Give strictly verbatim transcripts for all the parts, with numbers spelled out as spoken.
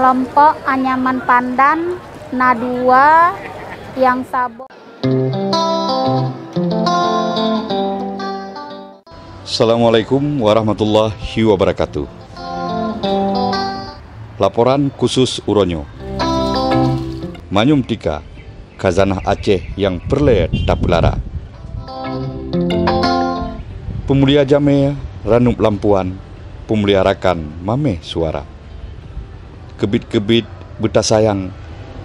Kelompok anyaman pandan na dua, nyang saboh. Assalamualaikum warahmatullahi wabarakatuh. Laporan khusus uroe nyoe. Manyum tika, khazanah Aceh nyang peureulée tapeulara. Peumulia jamé ranup lampuan, peumulia rakan mamèh suara. Keubiet-keubiet beutasayang,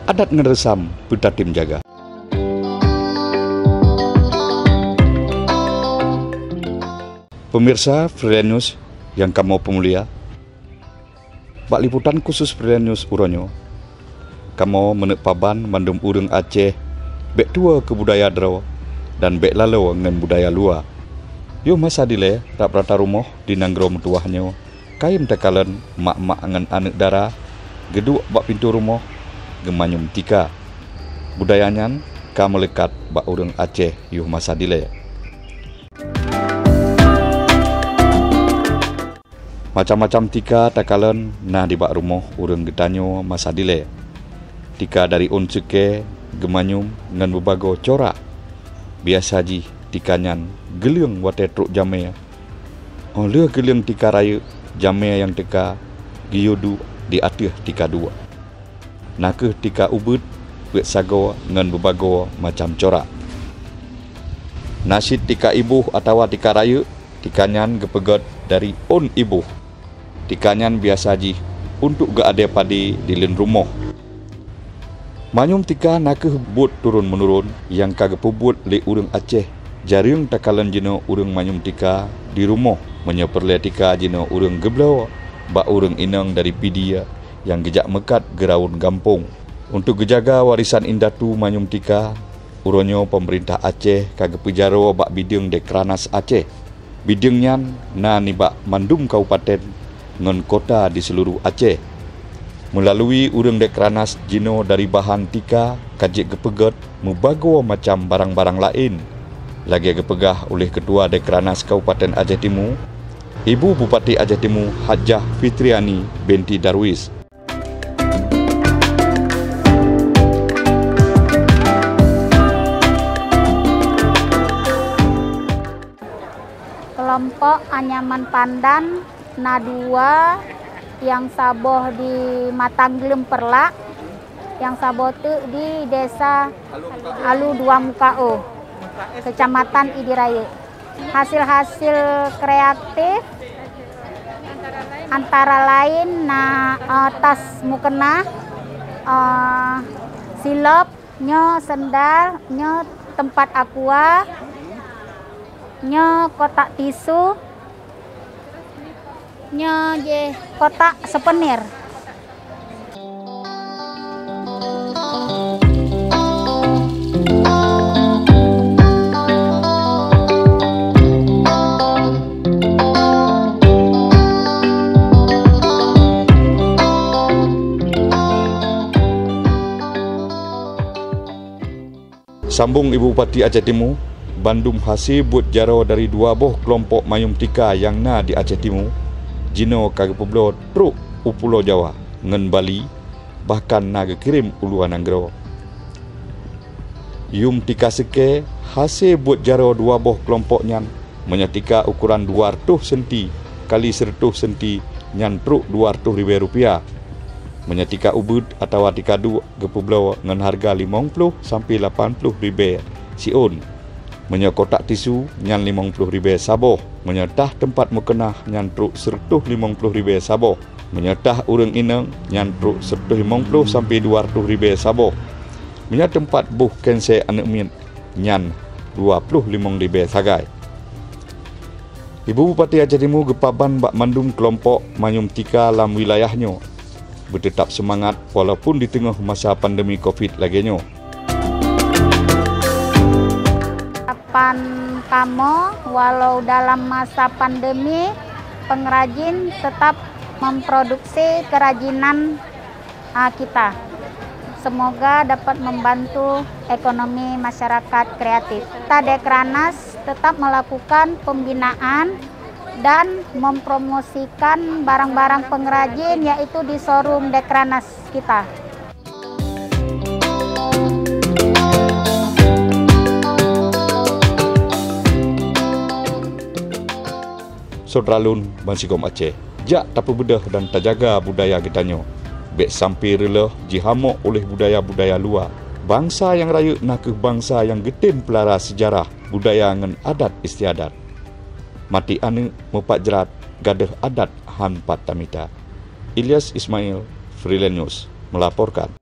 adat ngon reusam beutatem jaga. Pemirsa Freelance News nyang kamoe peumulia, bak liputan khusus Freelance News uroe nyoe, kamoe meuneuk paban mandum ureuëng Aceh bék tuwoe keu budaya droe dan bék laloe ngon budaya luwa. Yoh masa dilée rab rata rumoh di nanggroe meutuwah nyoe kayém takalon mak-mak ngon aneuëk dara geuduek bak pintoe rumoh geumanyum tika. Budaya nyan ka meuleukat bak ureuëng Aceh yoh masa dilée. Macam-macam tika takalon na nibak rumoh ureuëng geutanyoe masa dilée. Tika dari ôn seukée, geumanyum ngon beubagoe corak. Biasa jih tika nyan geuleueng watée trok jamé. Óh lheueh geuleueng tika rayeuk, jamé nyang teuka geuyue duek di ateueh tika duek. Na kheueh tika ubeuet, peuet sagoe ngon beubagoe macam corak. Na cit tika iboh atawa tika rayeuk, tika nyan geupeugét dari ôn iboh. Tika nyan biasa jih untuk geuadée padé di leuen rumoh. Manyum tika na kheueh buet turôn-meunurôn nyang ka geupeubuet lé ureuëng Aceh. Jareueng takalon jinoe ureuëng manyum tika di rumoh. Meunyoe peureulée tika jinoe ureuëng geubloe bak ureuëng inong dari Pidie nyang geujak meukat geuraun gampông. Untuk geujaga warisan indatu manyum tika, uroe nyoe peumeurintah Aceh ka geupeujaroe bak bideueng Dekranasda Aceh. Bideueng nyan na nibak mandum kabupaten ngon kota di seuluruh Aceh. Meulalui ureuëng Dekranasda jinoe dari bahan tika ka jeuet geupeugét meubagoe macam barang-barang laén, lagée geupeugah uléh Keutua Dekranasda Kabupaten Aceh Timu, Ibu Bupati Aceh Timu Hajjah Fitriani binti Darwis. Kelompok anyaman pandan na dua, nyang saboh di Matang Gleum Peureulak, nyang saboh teuk di Desa Alu Dua Mukaô, Kecamatan Idi Rayeuk. Hasil-hasil kreatif antara lain na, eh, tas mukena, eh, silop, nyoe sendal, nyoe tempat aqua, nyoe kotak tisu, nyoe jih kotak souvenir. Sambong Ibu Bupati Aceh Timu, bandum hase buet jaroe dari dua boh keulompok mayum tika nyang na di Aceh Timu, jinoe ka geupeubloe trok u Pulo Jawa ngon Bali, bahkan na geukirém u luwa nanggroe. Yum tika seukée, hase buet jaroe dua boh keulompok nyan, meunyoe tika ukoran dua reutôh senti kali sireutôh senti, nyan trok dua reutôh ribée rupiah. Meunyoe tika ubeuet atawa tika duek, geupeubloe ngon hareuga limong ploh sampoe lapan ploh ribée siôn. Meunyoe kotak tisu, nyan limong ploh ribée saboh. Meunyoe tah teumpat meukeunah, nyan trok sireutôh limong ploh ribée saboh. Meunyoe tah ureuëng inong, nyan trok sireutôh limong ploh sampoe dua reutôh ribée saboh. Meunyoe teumpat boh keunsée aneuëk miet, nyan dua ploh limong ribée sagai. Ibu Bupati Aceh Timu geupaban bak mandum keulompok mayum tika lam wilayah nyoe beuteutab seumangat walaupun di teungoh masa pandemi covid lagée nyoe. Harapan kamoe, walau dalam masa pandemi, pengrajin tetap memproduksi kerajinan, ah, kita. Semoga dapat membantu ekonomi masyarakat kreatif. Kita Dekranasda tetap melakukan pembinaan dan mempromosikan barang-barang pengrajin, yaitu di showroom Dekranasda kita. Syedara lôn bansigom Aceh, jak tapeubeudôh dan tajaga budaya geutanyoe. Bék sampoe reuloh jihamok oleh budaya-budaya luwa. Bansa nyang rayeuk na kheueh bansa nyang geutem peulara seujarah, budaya ngon adat istiadat. Maté aneuk mupat jrat, gadôh adat han pat tamita. Ilyas Ismail, Freelance News, melaporkan.